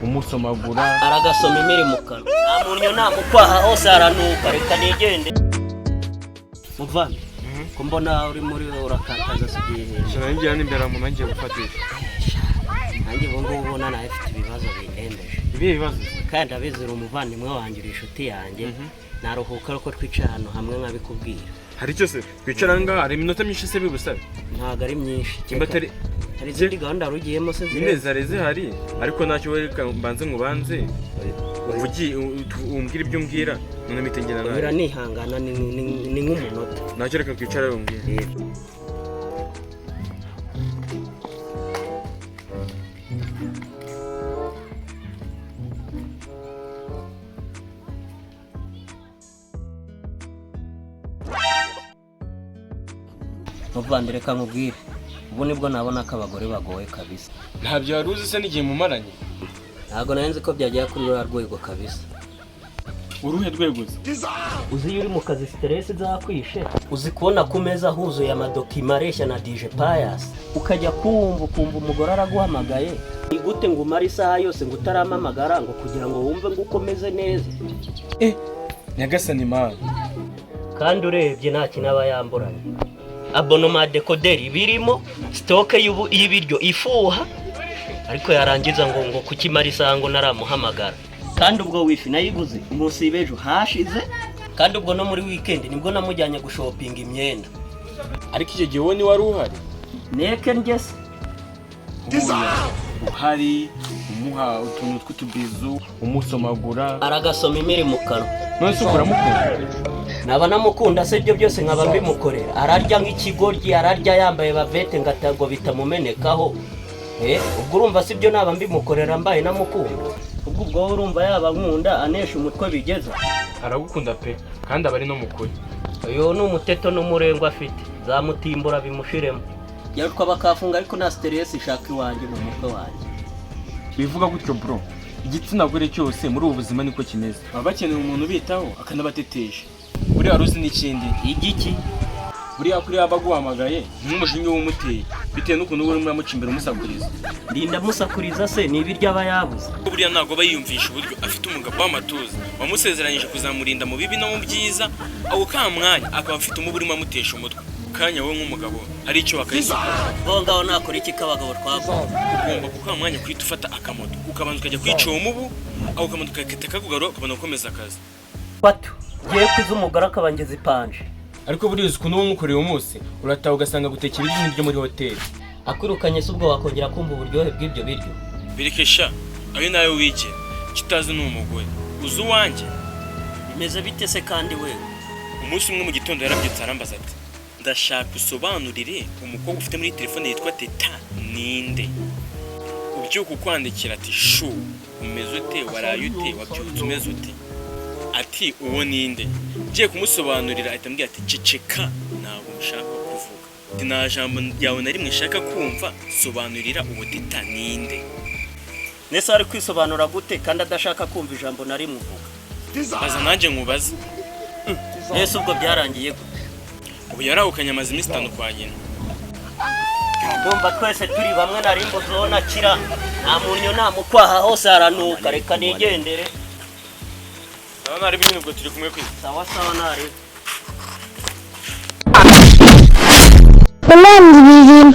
Umusomagura. Aragasoma imiri mu kanwa, nta munnyo, nta mukwaha, hose haranuka. Reka nigende, muvandi. Ko mbona uri muri urakataza, se ugiye hehe? Shana ngiye hano imbere mu ngiye gufatisha. Nanjye ubu ngubu ubona nawe mfite ibibazo bindembeje. Ibihe bibazo se? Kandi abizi, uri umuvandimwe wanjye, uri inshuti yanjye. Naruhuka ariko twicaye ahantu hamwe nkabikubwira. Hari icyo se twicara ngaha? Hari iminota myinshi se bigusabe? Ntabwo ari myinshi. Nimba atari Hari izindi gahunda wari ugiyemo se? Nyine Zireze? Zari zihari, ariko ntacyo. Reka mbanze nkubanze uvugi, umbwire ibyo umbwira, none mpite ngira nabi. Biranihangana, ni nk'umunota. Ntacyo, reka twicare umbwire. Muvandi, reka nkubwire, ubu nibwo nabona ko abagore bagowe kabisa. Ntabyo wari uzi se n'igihe mumaranye? Ntabwo nari nzi ko byagera kuri ruriya rwego kabisa. Uruhe rwego se? Uzi iyo uri mu kazi stress zakwishe, uzi kubona ku meza huzuye amadokima areshya na dije payasi, ukajya kumva ukumva umugore araguhamagaye: "Ni gute ngo umare isaha yose ngo utarampamagara, ngo kugira ngo wumve ngo ukomeze neza?" Eh, nyagasani mana! Kandi urebye nta kintu aba yamburanye: abonnement décodeur birimo, stock y'ibiryo ifuha, ariko yarangiza ngo kuki imara isaha ngo naramuhamagara, kandi ubwo wifi nayiguze umunsi w'ejo hashize, kandi ubwo no muri weekend nibwo namujyanye gushopinga imyenda. Ariko icyo gihe wowe ntiwari uhari? Neke njye se? Uhari, umuha utuntu tw'utubizu, umusomagura. Aragasoma imiri mu kanwa. None se uramukunda? Naba namukunda se ibyo byose nkaba mbimukorera? Ararya nk'ikigoryi, ararya yambaye bavette ngo atago bitamumenekaho. Ubwo urumva si ibyo naba mbimukorera mbaye namukunda? Ubwo wowe urumva yaba nkunda anesha umutwe bigeza? Aragukunda pe, kandi aba ari no mukuri. Uyu ni umuteto n'umurengwa afite, zamutimbura bimushiremo, yarutwa bakafunga, ariko nta stress ishaka iwanjye mu mutwe wanjye. Bivuga gutyo bro, igitsina gore cyose muri ubu buzima niko kimeze, baba bakeneye umuntu ubitaho akanabatetesha. Buriya wari uzi n'ikindi? Igiki? Buriya kuri yaba aguhamagaye nk'umujinya w'umuteye bitewe n'ukuntu uba urimo uramuca imbere umusakuriza. Ndinda musakuriza se? Ni ibiryo aba yabuze. Buriya ntabwo aba yiyumvisha uburyo afite umugabo w'amatuza wamusezeranyije kuzamurinda mu bibi no mu byiza, ako ka mwanya akaba afite umubu urimo amutesha umutwe. Kanya wowe nk'umugabo hari icyo wakayisukura. Bo ngaho nakora iki ko abagabo twagowe? Ugomba ku ka mwanya guhita ufata akamoto, ukabanza ukajya kwica uwo mubu, ako kamoto kakahita kakugarura, ukabona gukomeza akazi. Bato ngiye kwiza umugore akabangeza ipanje. Ariko buriya uzi ukuntu uba umukoreye umunsi, urataha ugasanga gutekera ibiryo byo muri hoteli. Akwirukanye se ubwo wakongera kumva uburyohe bw'ibyo biryo? Bireke sha, ayo nayo wigira. Icyo utazi ni umugore. Uzi uwanjye? Bimeze bite se kandi wewe? Umunsi umwe mu gitondo yarabyutse arambaza ati: "Ndashaka usobanurire umukobwa ufite muri telefone yitwa Teta ninde?" Ubyuka ukwandikira ati: "Chou, umeze ute? Waraye ute? Wabyutse umeze ute?" Ati: "Uwo ninde?" Ngiye kumusobanurira ahita ambwira ati: "Ceceka, ntabwo nshaka kuvuga." Ati: "Nta jambo ryawe na rimwe nshaka kumva, sobanurira uwo Teta ninde." Nese ari kwisobanura gute kandi adashaka kumva ijambo na rimwe uvuga? Baza nanjye nkubaze. Nese ubwo byarangiye gute? Ubu yarahukanye, amaze iminsi 5 kwa nyina. Ndumva twese turi bamwe na rimbo zona kira, nta munnyo, nta mukwaha, hose haranuka. Reka nigendere. Sawa, nari nyine ubwo turi kumwe kwisi. Sawa sawa, nari Imana ibirimo.